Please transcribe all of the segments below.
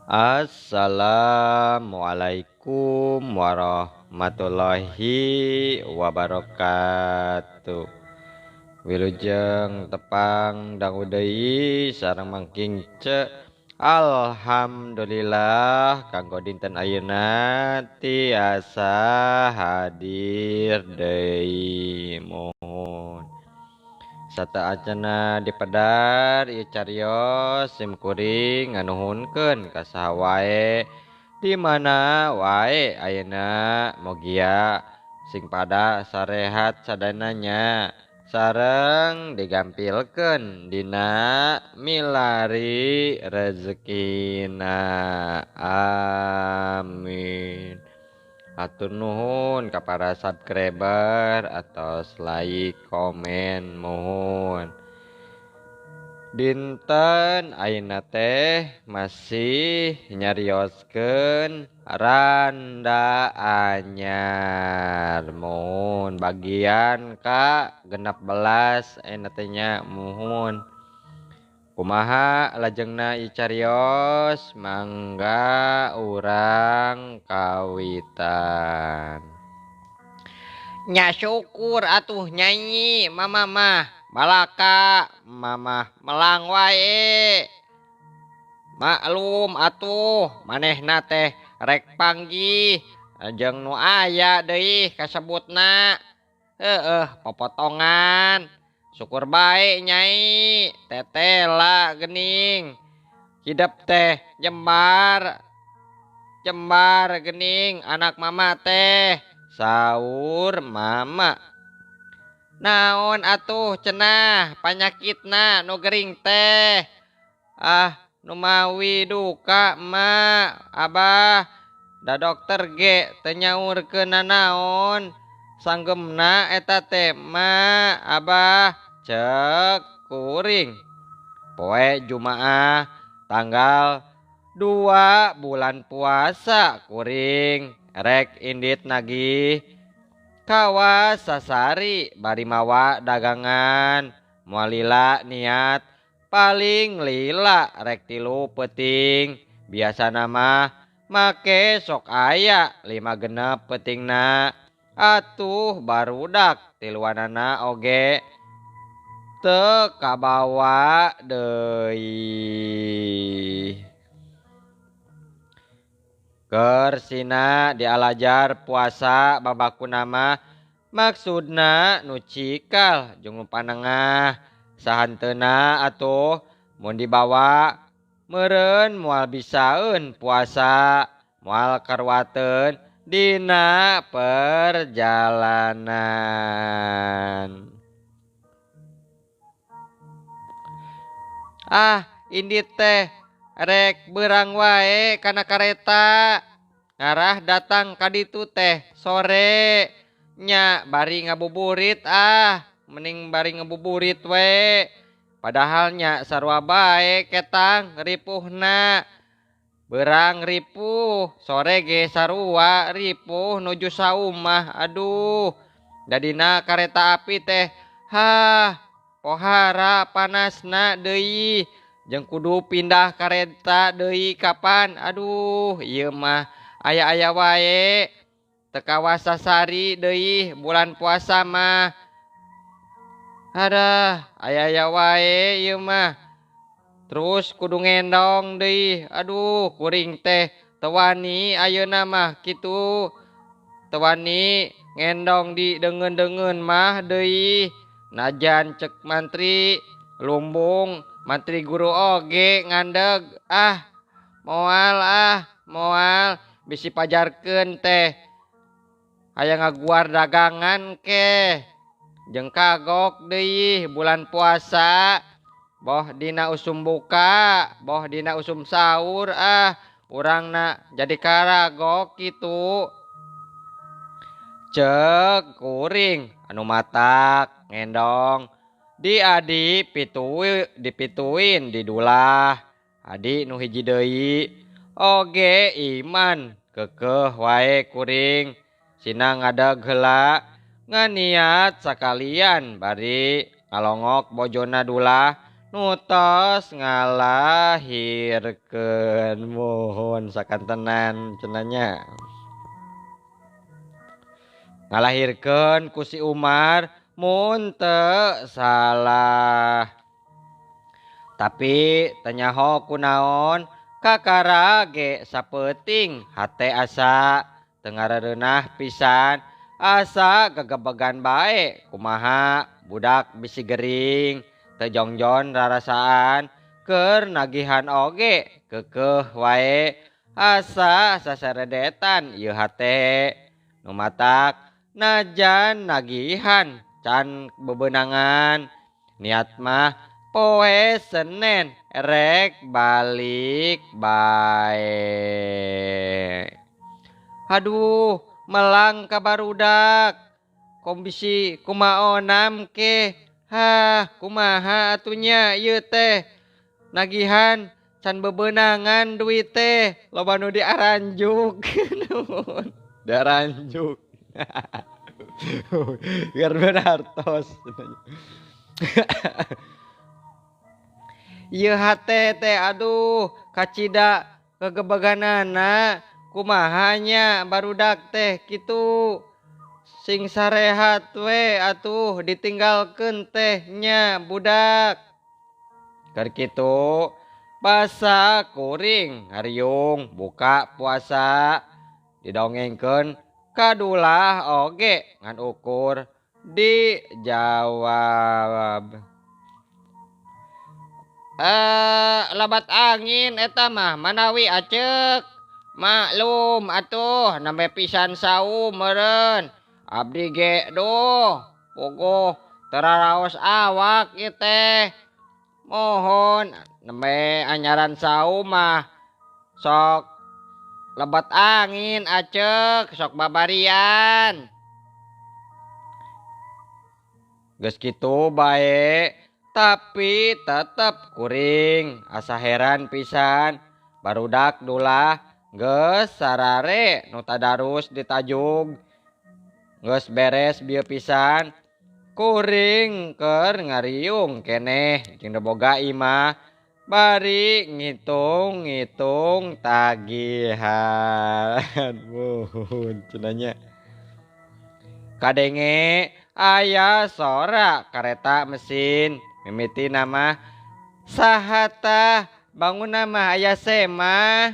Assalamualaikum warahmatullahi wabarakatuh. Wilujeng tepang dangu deui sareng Mang Kingce. Alhamdulillah kanggo dinten ayeuna tiasa hadir deui. Mohon sateuacanna dipedar ieu carios sim kuring nganuhunkeun ka saha wae di mana wae ayeuna mogia sing pada sarehat sadananya sareng digampilkeun dina milari rezekina. Amin. Hatur nuhun ka para subscriber atos like komen mohon. Dinten ayeuna teh masih nyarioskeun randa anyar mohon bagian ka 16 ayeuna teh nya mohon. Kumaha lajengna ieu carios mangga urang kawitan. Nya syukur atuh nyanyi mama mah balaka mama melang wae. Maklum atuh manehna teh rek panggih jeung nu aya deui kasebutna. Heueuh popotongan. Syukur bae nyai tetela gening hidep teh jembar jembar gening anak mama teh saur mama. Naon atuh cenah panyakitna nu gering teh. Ah numawi duka ma abah da dokter ge teu nyaurkeun nanaon sanggemna eta teh ma abah. Cek kuring poe Jumaah tanggal 2 bulan puasa kuring rek indit nagih kawas sasari bari mawa dagangan moal lila niat paling lila rek 3 peuting biasana mah make sok aya 5 genep peutingna atuh barudak tiluanana oge teu kabawa deui. Kersina dialajar puasa babakuna mah maksudna nu cikal jeung nu panengah sahanteuna atuh mun dibawa meureun moal bisaeun puasa moal karuateun dina perjalanan. Ah indit teh rek beurang wae kana kareta ngarah datang ka ditu teh sore nya bari ngabuburit ah mending bari ngabuburit we padahal nya sarua bae ketang ripuhna beurang ripuh sore ge sarua ripuh nuju saumah. Aduh dadina kareta api teh hah pohara panasna deui jeung kudu pindah kareta deui kapan. Aduh ieu mah aya-aya wae teu kawas sasari deui bulan puasa mah. Adah aya-aya wae ieu mah terus kudu ngendong deui. Aduh kuring teh teu wani ayeuna mah kitu teu wani ngendong di deungeun-deungeun mah deui. Najan cek mantri lumbung mantri guru oge ngandeg ah moal bisi pajarkeun teh hayang ngaguar dagangan ke jeung kagok deui bulan puasa boh dina usum buka boh dina usum sahur ah urangna jadi karagok kitu. Cek kuring anu matak ngendong di adi dipituin didulah adi nu hiji deui oge iman kekeh wae kuring sina ngadeg heula nganiat sakalian bari ngalongok bojona dulah nu tos ngalahirkeun muhun sakantenan cenah nya. Ngalahirkeun ku si Umar mun teu salah. Tapi teu nyaho kunaon kakara ge sapeuting hate asa teu ngareunah pisan asa gegebegan bae kumaha budak bisi gering teu jongjon rarasaan keur nagihan oge keukeuh wae asa sasaredetan ieu hate nu matak najan nagihan can bebenangan niat mah poe Senen rek balik bae. Aduh melang ka barudak kombisi kumaonam ke hah kumaha atunya ieu teh nagihan can bebenangan duit teh loba nu diaranjuk. Diaranjuk. Biar berartos. Ieu hate teh aduh kacida kegebeganana kumahanya barudak teh kitu sing sarehat we atuh ditinggalkeun teh nya budak. Keur kitu basa kuring ngariung buka puasa didongengkeun kadulah oge ngan ukur dijawab. Labat angin eta mah manawi aceuk. Maklum atuh nembe pisan saum meureun. Abdi ge duh puguh teraraos awak ieu teh. Mohon nembe anyaran saum mah sok lebat angin aceuk sok babarian. Geus kitu bae tapi tetep kuring asa heran pisan barudak dulah geus sarare nu tadarus ditajug geus beres bieu pisan kuring keur ngariung keneh jeung boga imah bari ngitung-ngitung tagihan. Muhun cenah nya. Kadenge aya sora kareta mesin mimiti nama saha tah bangun nama aya sema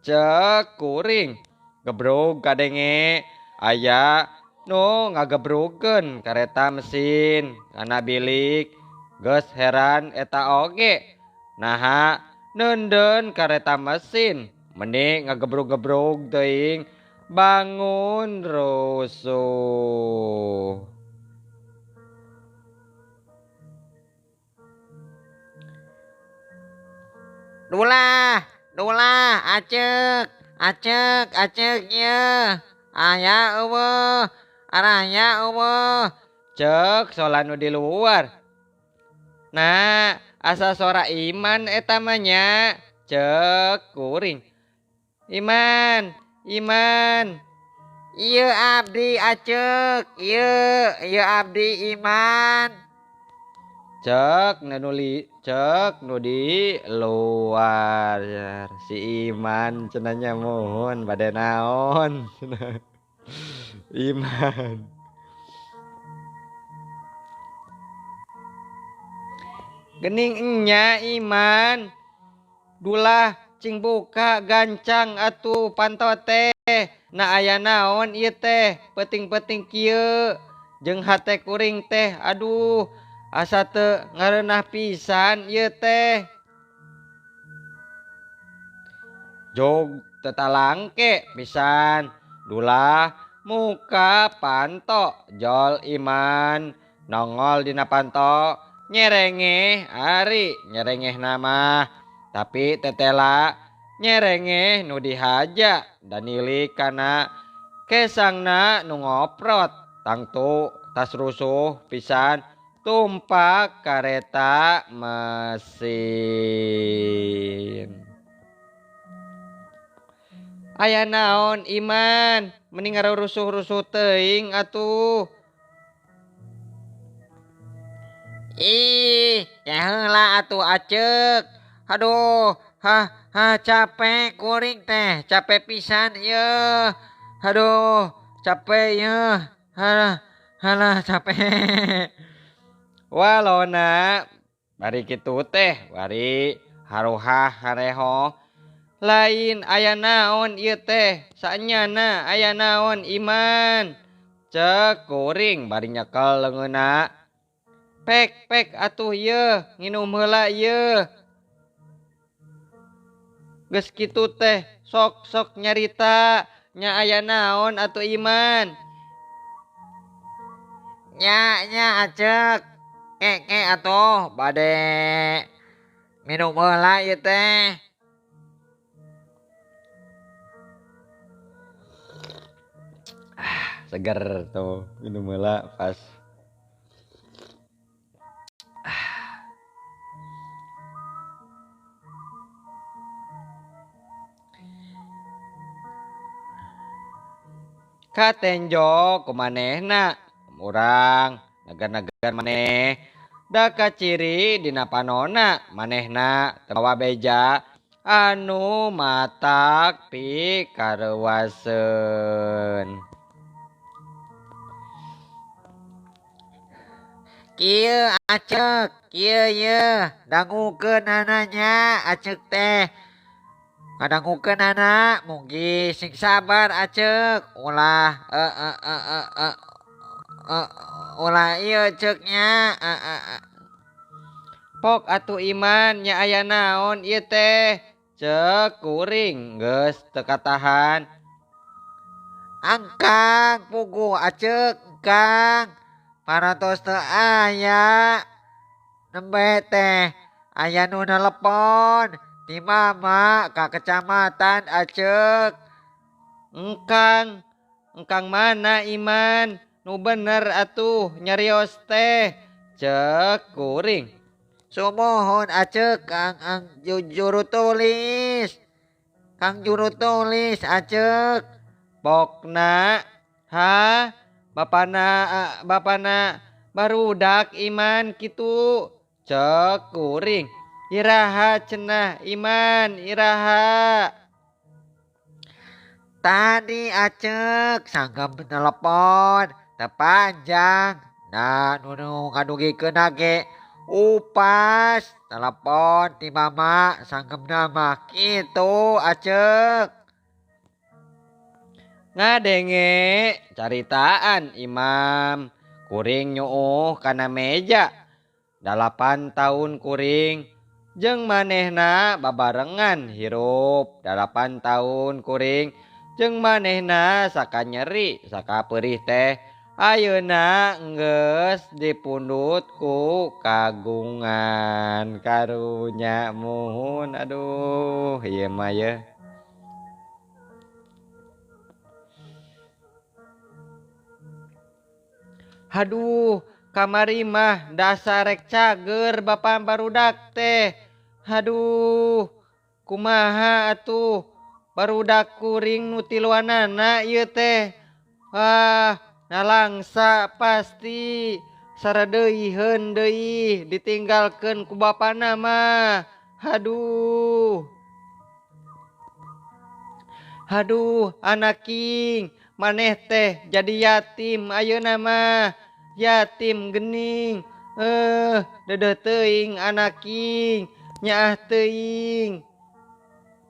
cek kuring gebrug kadenge aya nu ngagebrugeun kareta mesin kana bilik geus heran eta oge naha neundeun kareta mesin meni ngagebrug-gebrug teuing bangun rusuh. Dulah dulah aceuk aceuk aceuk ieu aya eueuh araya eueuh cek sola nu di luar. Nah asa sora Iman eta mah nya cek kuring. Iman Iman ieu abdi aceuk ieu ieu abdi Iman cek nuli cek nu di luar si Iman cenah nya mohon bade naon cenah Iman. Gening nya Iman dulah cing buka gancang atuh panto teh na aya naon ieu teh peuting-peuting kieu jeung hate kuring teh aduh asa teu ngareunah pisan ieu teh. Jog tetalangke pisan dulah muka panto jol Iman nongol dina panto nyerengeh ari nyerengeh nama tapi tetela nyerengeh nu dihaja danilik kana kesangna nu ngoprot tangtu tas rusuh pisan tumpak kareta mesin. Aya naon Iman mending ngarusuh-rusuh teuing atuh. Ih, ya heula atuh Acek. Aduh, hah hah capek kuring teh, capek pisan ieu. Aduh, capek ieu. Halah, halah capek. Walona bari kitu teh, bari haruhah hareho. Lain aya naon ieu teh, saenyana aya naon Iman. Cek kuring bari nyekel leungeunna. Pek pek atuh ieu, nginum heula ieu. Geus kitu teh sok sok nyarita nya aya naon atuh Iman. Nya nya Acek. Ke ke atuh bade minum heula ieu teh. Seger tuh minum heula pas. Katenjo kumanehna urang negar-negar maneh da kaciri dina panona manehna teu mawa beja anu matak pikarewaseun. Kieu Acek, kieu ye dangukeunana nya Acek teh. Ngadangukeunana mugi sing sabar Acek, ulah ulah ieu ceuk nya. Pok atuh Iman nya aya naon ieu teh. Cek kuring geus teu katahan. Angkang puguh Acek, engkang. Parantos teu aya. Nembe teh aya nu nelepon ti mama ka kecamatan Acek. Engkang, engkang mana Iman? Nu bener atuh nyarios teh. Cek kuring. Sumuhun Acek, Kang ang juru tulis. Kang juru tulis Acek. Pokna, ha? Bapana bapana barudak Iman kitu. Cek kuring. Iraha cenah Iman, iraha. Tadi Acek sanggem telepon tepanjang. Nah nu ngadugikeun ge upas telepon ti mama sanggemna mah kitu Acek. Ngadenge caritaan Imam kuring nyuuh kana meja. 8 tahun kuring jeung manehna babarengan hirup. 8 tahun kuring jeung manehna saka nyeri saka perih teh. Ayeuna geus dipundhut ku kagungan karunya muhun. Aduh ieu mah ye. Aduh kamari mah dasar rek cager bapa barudak teh. Aduh kumaha atuh barudak kuring nu tiluanana ieu teh. Ah nalangsa pasti saradeuiheun deui ditinggalkeun ku bapana mah. Aduh. Aduh anak king maneh teh jadi yatim ayeuna mah. Yatim gening. Dedeh teuing anak king nyaah teuing.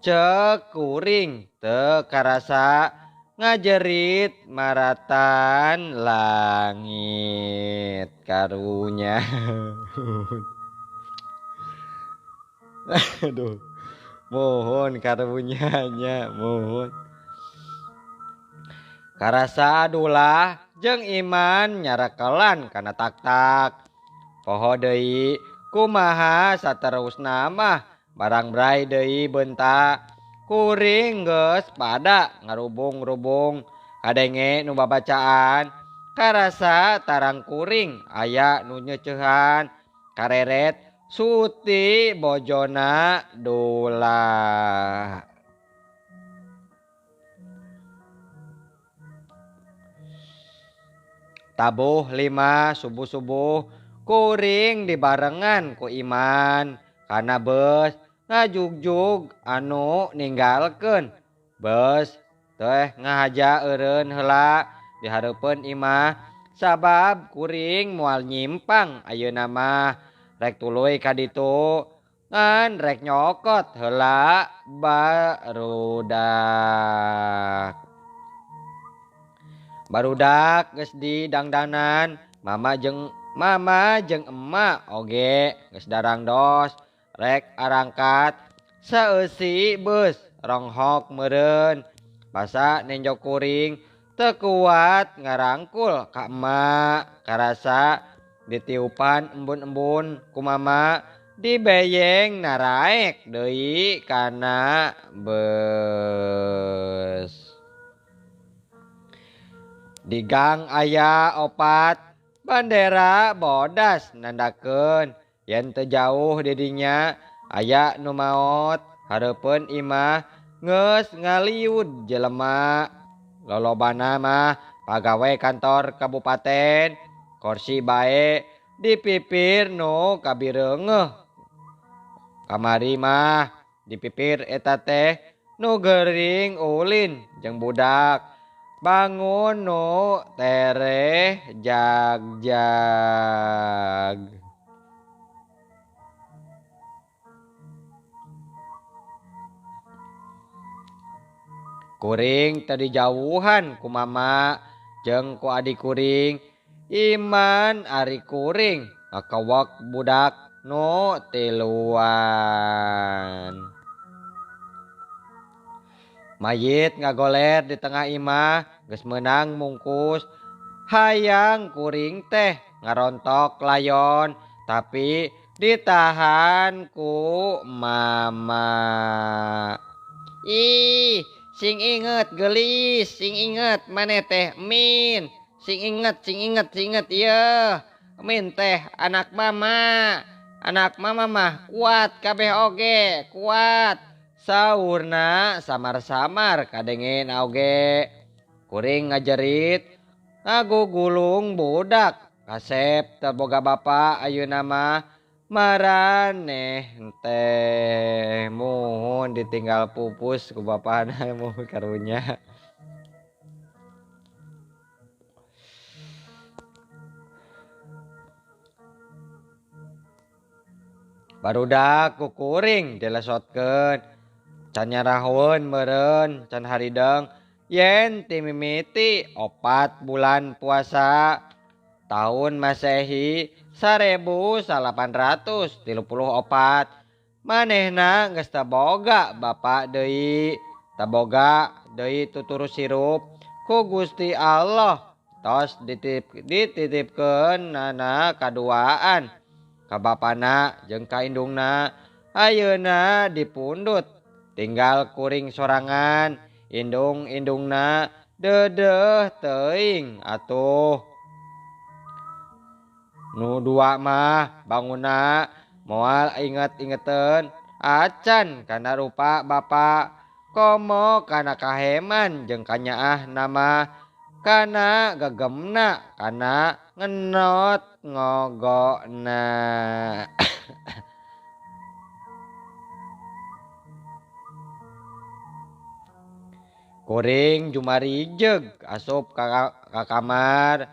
Cek kuring teu karasa ngajerit maratan langit karunya. Aduh, mohon karunyanya, mohon. Karasa adulah jeung Iman nyarakelan kana tak-tak. Poho deui kumaha saterusna mah barang brai deui bentak. Kuring geus pada ngarubung-rubung kadenge nu babacaan. Karasa tarang kuring aya nu nyeuceuhan kareret suti bojona Dolah. Tabuh 5 subuh-subuh Kuring dibarengan ku Iman kana beus ngajugjug anu ninggalkeun. Beus teh ngahaja eureun heula di hareupeun imah sabab kuring moal nyimpang ayeuna mah rek tuluy ka ditu ngan rek nyokot heula barudak. Barudak geus didangdanan mama jeung emak oge geus darangdos rek arangkat saeusi beus ronghok meureun basa nenjo kuring teu kuat ngarangkul ka emak karasa ditiupan embun-embun ku mama dibeyeng naraek deui kana beus. Di gang aya opat bandera bodas nandakeun yen teu jauh di dinya aya nu maot hareupeun imah geus ngaliud jelema. Lolobana mah pagawe kantor kabupaten korsi bae dipipir nu kabireungeuh. Kamari mah dipipir eta teh nu gering ulin jeung budak bangun nu tereh jagjag. Kuring tadi jauhan ku mama jeung ku adik kuring Iman ari kuring ngakawak budak nu tiluan. Mayit ngagoler di tengah imah geus meunang mungkus hayang kuring teh ngarontok layon tapi ditahan ku mama. Ih, sing inget gelis, sing inget maneh teh min, sing inget, sing inget, sing inget ieu. Min teh anak mama mah kuat kabeh oge, kuat. Saurna samar-samar kadengen oge. Kuring ngajerit ngagugulung budak kasep teu boga bapa ayeuna mah maraneh teh muhun ditinggal pupus ku bapana muhun karunya. Barudak ku kuring dilesotkeun can nyarahoeun meureun can harideng yen ti mimiti 4 bulan puasa tahun Masehi 1834 manehna geus teu boga bapa deui teu boga deui tuturus sirup ku Gusti Allah tos dititipkeun nana kaduaan ka bapana jeung ka indungna ayeuna dipundhut tinggal kuring sorangan indung-indungna deudeuh teuing atuh. Nu dua mah banguna moal inget-ingeteun acan kana rupa bapa komo kana kaheman jeung kanyaah nama kana gegemna kana ngenot ngogona. Kuring jumarijeg asup ka kamar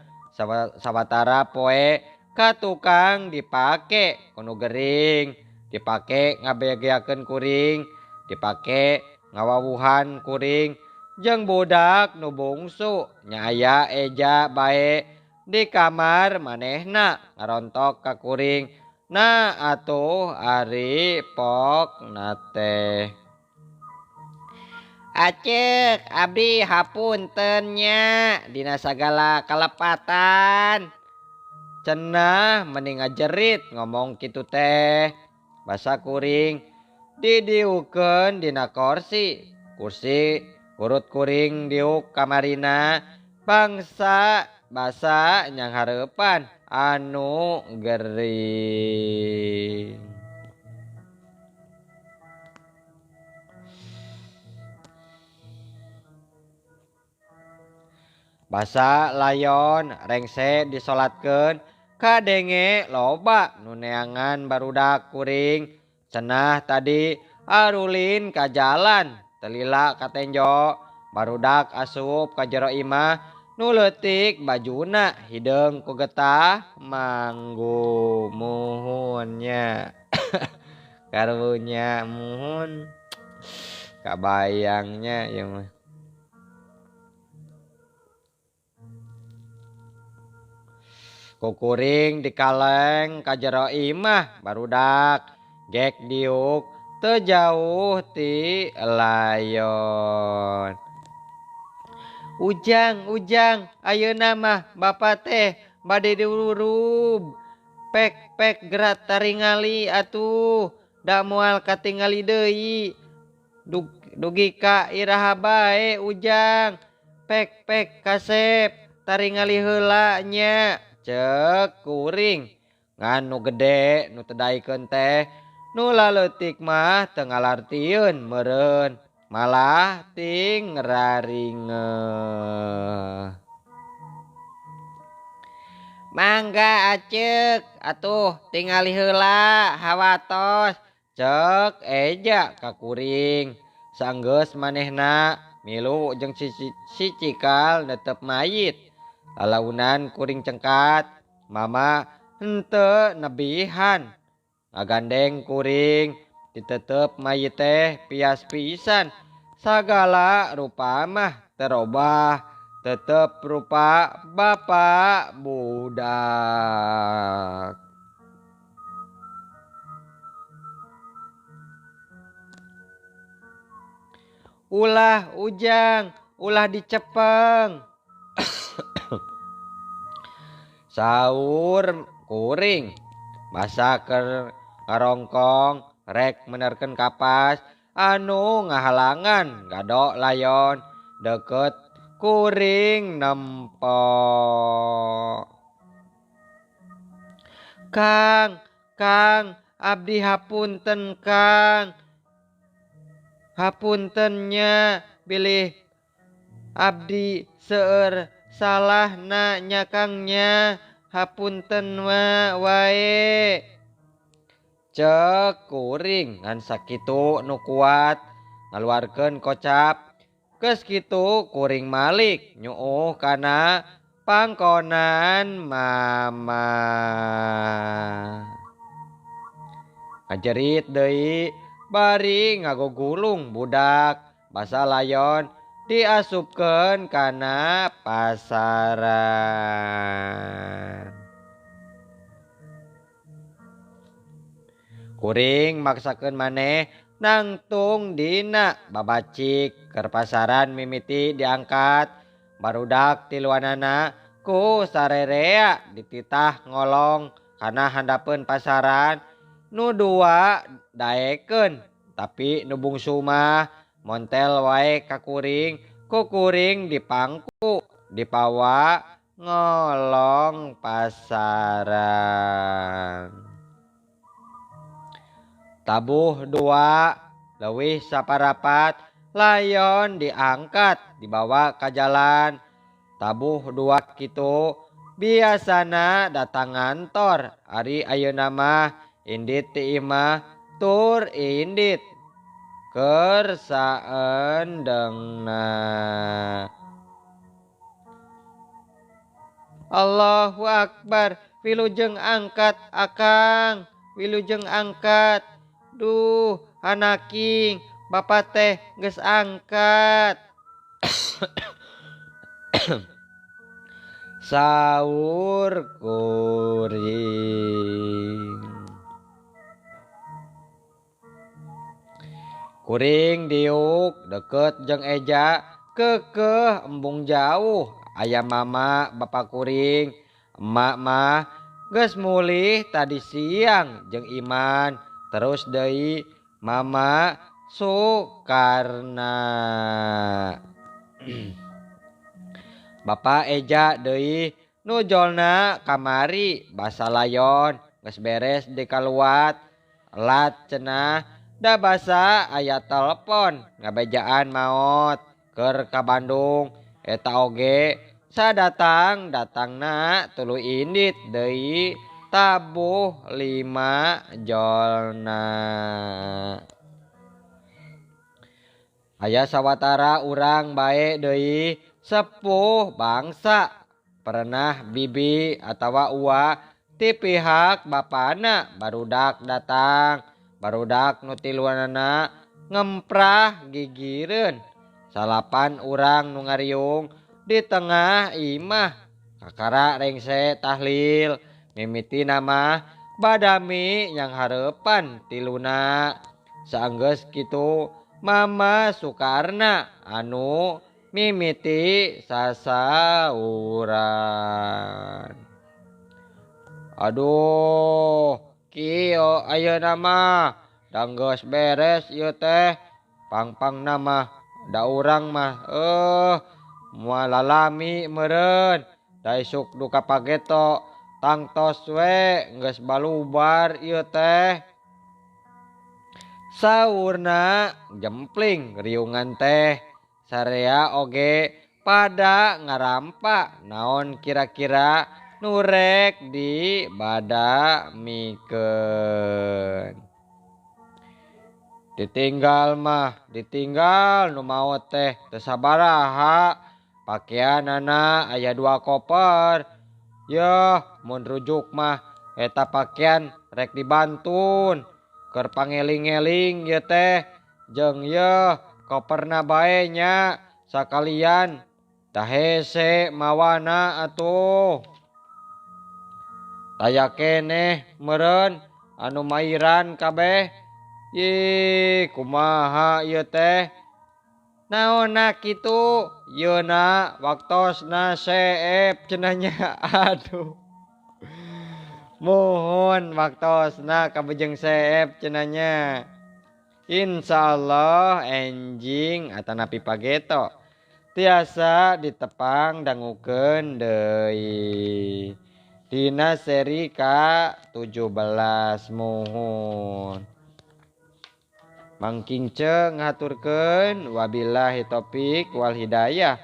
sawatara poe ka tukang dipake kunu gering dipake ngabegeakeun kuring dipake ngawawuhan kuring jeung budak nu bungsu nya aya eja bae di kamar manehna ngarontok ka kuring nah atuh ari pokna teh. Aceuk abdi hapunten nya dina sagala kalepatan. Cenah mending ngajerit ngomong kitu teh. Basa kuring didiukeun dina kursi. Kursi urut kuring diuk kamarina bangsa basa nyang hareupan anu gering. Basa layon rengse disolatkeun Kadenge loba nu neangan barudak kuring. Cenah tadi arulin ka jalan telila ka tenjo. Barudak asup ka jero imah nu leutik bajuna hideung ku getah manggu muhunnya. Karunya muhun kabayangnya ieu mah. Kukuring dikaleng ka jero imah barudak gek diuk teu jauh ti layon. Ujang, ujang, ayeuna mah bapa teh bade diurub. Pek pek gerat taringali atuh, da moal katingali deui. Dugi ka iraha bae ujang. Pek pek kasep taringali heula nya. Cek kuring ngan nu gede nu teu daekeun teh nu laleutik mah teu ngalartieun meureun malah ting raringeuh. Mangga aceuk atuh tingali heula hawatos. Cek eja ka kuring. Sanggeus manehna milu jeung si cikal netep mayit. Lalaunan kuring cengkat, mama henteu nebihan. Ngagandeng kuring ditetep mayit teh pias pisan. Sagala rupa mah terobah, tetep rupa bapak budak. Ulah ujang, ulah dicepeng. Saur kuring masa keur ngarongkong rek menerkeun kapas anu ngahalangan gadok layon deket kuring nempo. Kang, Kang, abdi hapunten Kang. Hapuntennya bilih abdi seueur salahna nya Kangnya, hapunten wae. Cek kuring ngan sakitu nu kuat ngaluarkeun kocap. Geus kitu kuring malik nyuuh kana pangkonan mama. Ngajerit deui bari ngagogulung budak basa layon diasupkeun kana pasaran. Kuring maksakeun maneh nangtung dina babacik keur pasaran mimiti diangkat. Barudak tiluanana ku sarerea dititah ngolong kana handapeun pasaran. Nu dua daekeun tapi nu bungsu mah montel wae ka kuring, ku kuring dipangku dipawa ngolong pasaran. Tabuh dua leuwih saparapat layon diangkat dibawa ka jalan. Tabuh dua kitu biasana datang ngantor, ari ayeuna mah indit ti imah tur indit keur saendengna. Allahu akbar, wilujeng angkat akang, wilujeng angkat. Duh, anaking, bapak teh geus angkat. Saur kuring. Kuring diuk deket jeung Eja kekeh embung jauh. Aya mama bapak kuring, emak mah geus mulih tadi siang jeung Iman. Terus deui mama Soekarna. Bapak Eja deui nujolna kamari basa layon geus beres dikaluat. Lat cenah da basa aya telepon ngabejaan maot keur ka Bandung eta oge Sadatang datangna tuluy indit deui tabuh 5 jolna. Aya sawatara urang bae deui sepuh bangsa pernah bibi atawa uwa ti pihak bapana barudak datang barudak nu tiluanana ngemprah gigireun salapan urang nu ngariung di tengah imah kakara rengse tahlil mimiti nama badami yang hareupan tiluna saenggeus kitu Mama Sukarna anu mimiti sasauran. Aduh, kieu ayeuna mah da geus beres ieu teh pangpangna mah da urang mah moal lalami meureun da isuk duka pageto tangtos we geus balubar ieu teh. Saurna jempling riungan teh sarea oge pada ngarampa naon kira-kira nurek di badamikeun. Ditinggal mah ditinggal nu maot teh teu sabaraha pakeanana aya 2 koper. Yeuh mun rujuk mah eta pakean rek dibantun keur pangeling-eling ieu teh jeung yeuh koperna bae nya sakalian tah hese mawana atuh. Taya keneh meureun anu mairan kabeh. Ih kumaha ieu teh naonna kitu yeuna waktosna seep cenah nya. Aduh mohon waktosna kabejeng seep cenah nya. Insyaallah enjing atanapi pageto tiasa ditepang dangukeun deui dina seri ka 17 muhun. Mangking ce ngaturkeun wabillahi taufik wal hidayah.